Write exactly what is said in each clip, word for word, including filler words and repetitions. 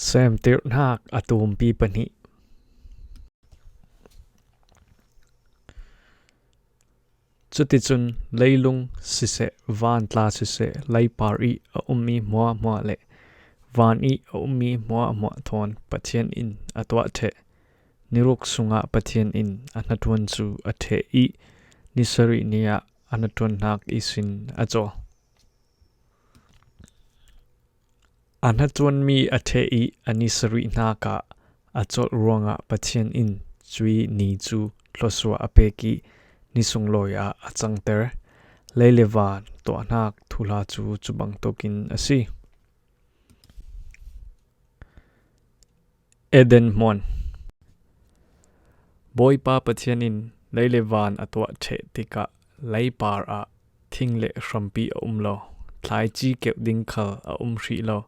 Semtirhnak a tumpi pahnih. Cuticun leilung siseh, vantla siseh, leipar ih a ummi hmuahhmuah le van ih a ummi hmuahhmuah thawn Pathian in a tuah ṭheh. Niruk sungah Pathian in a hnaṭuan cu a ṭheh ih, ni sarih ni ah a hnaṭuannak ihsin a colh. A hnaṭuanmi a ṭheh ih a ni sarihnak ah a colh ruangah Pathian in cuih ni cu thluasuah a pek ih ni sunglawi ah a cangter. Lei le van tuahnak thuhla cu cubangtuk in a si. Eden hmuan. Bawipa Pathian in lei le van a tuah ṭheh tikah leipar ah thing le hrampi a um lo, thlaici keuh ding khal a um hrih lo,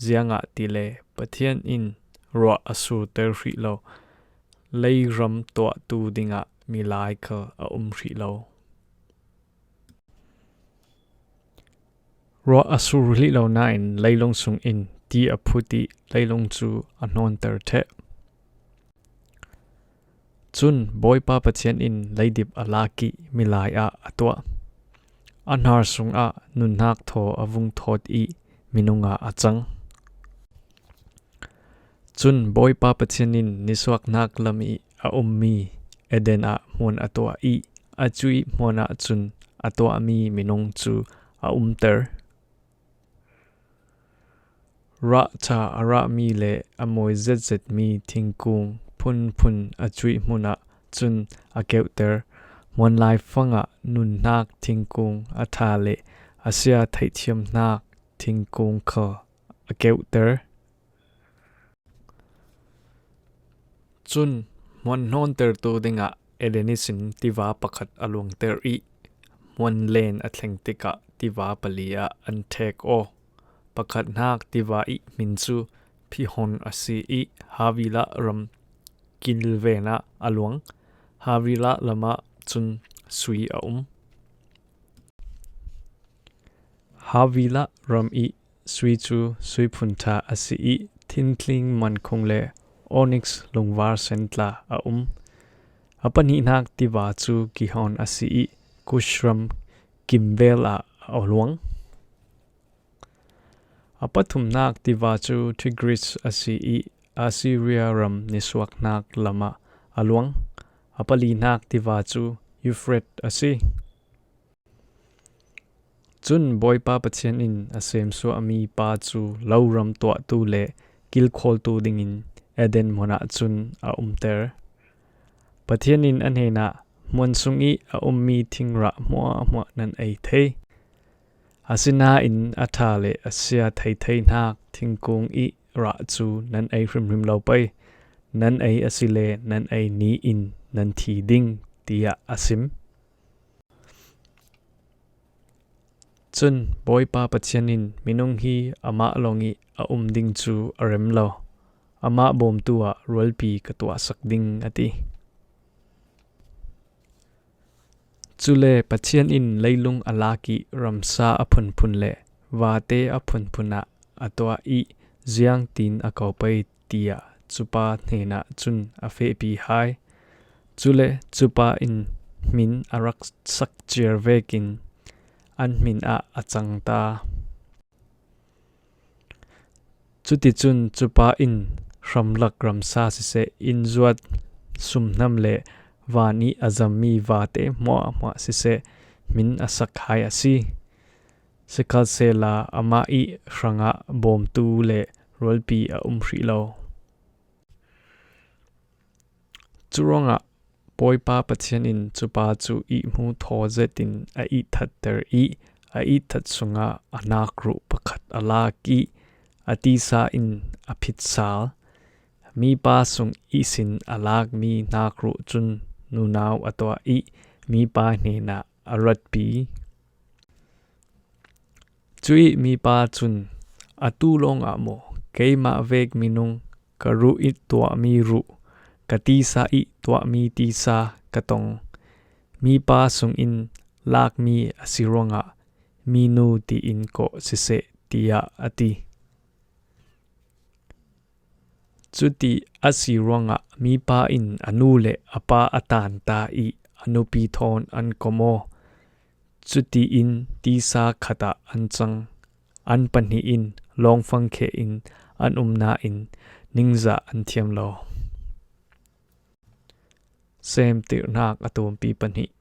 ziangahtile Pathian in ruah a surter hrih lo, leiram tuahtu dingah milai khal a um hrih lo. Ruah a sur hlih lo nain leilung sungin ti a phut ih leilung cu a hnawnter ṭheh. Cun Bawipa Pathian in leidip a lak ih milai ah a tuah. A hnar sungah nunnak thaw a vung thawt ih minung ah a cang. Cun Bawipa Pathian in nisuaknak lam ih a ummi Eden ah hmuan a tuah ih a cuih hmuan ah cun a tuahmi minung cu a umter. Rah ṭha a rahmi le a mawi zetzetmi thingkung phunphun a cuih hmun ah cun a keuhter. Hmuan laifang ah nunnak thingkung a ṭha le a sia theihthiamnak thingkung khal a keuhter. Cun hmuan hnawntertu dingah Eden ihsin tiva pakhat a luangter ih hmuan len a thleng tikah tiva pali ah an ṭhek aw. Pakhatnak tiva ih hmin cu Pihon a si ih Havilah ram kilven ah a luang. Havilah lam ah cun sui a um. Havilah ram ih sui cu sui phun ṭha a si ih thingthling mankhung le oniks lungvar sen tla a um. A pahnihnak tiva cu Gihon a si ih Kush ram kimvel ah a luang. A pathumnak tiva cu Tigris a si ih Assyria ram nisuaknak lam ah a luang. A palinak tiva cu Euphrates a si. Cun Bawipa Pathian in a semsuahmi pa cu loram tuahtu le kilkhawltu dingin Eden hmun ah cun a umter. Pathian in a hnenah, hmuan sung ih a ummi thingrah hmuahhmuah nan ei thei. Asinain a ṭha le a sia thei theihnak thingkung ih rah cu nan ei hrimhrim lo pei. Nan ei asile nan ei ni in nan thi ding, tiah a sim. Cun Bawipa Pathian in, minung hi amah lawng ih a um ding cu a rem lo, amah bawmtu ah rualpi ka tuahsak ding, a ti. Cule Pathian in leilung a lak ih ramsa a phunphun le vate a phunphun ah a tuah ih ziangtin a ko pei, tiah cupa hnenah cun a fehpi hai. Cule cupa in hmin a rak sak ciar vekin an hmin ah a cang ta. Cuticun cupa in hramlak ramsa siseh, innzuat sumhnam le van ih a zammi vate hmuahhmuah siseh, hmin a sak hai a si. Sikhalsehla amah ih hrangah bawmtu le rualpi a um hrih lo. Curuangah Bawipa Pathian in cupa cu ihmu thaw zetin a ihthatter ih a ihthat sungah a nakruh pakhat a lak ih a tisa in a phit sal. Mipa sung ihsin a lakmi nakruh cun nunau a tuah ih mipa hnenah a ratpi. Cuih mipa cun, atu lawngah maw, keimah vek minung ka ruh ih tuahmi ruh, ka tisa ih tuahmi tisa ka tong, mipa sungin lakmi a si ruangah minu tiin kawh siseh, tiah a ti. Cuti a si ruangah mipa in a nu le a pa a tanta ih a nupi thawn an kom aw. Cutiin tisa khatah an cang. An pahnih in lawngfang khe in an umna in ningzah an thiam lo. Seemtirhnak a tuampi pahnih.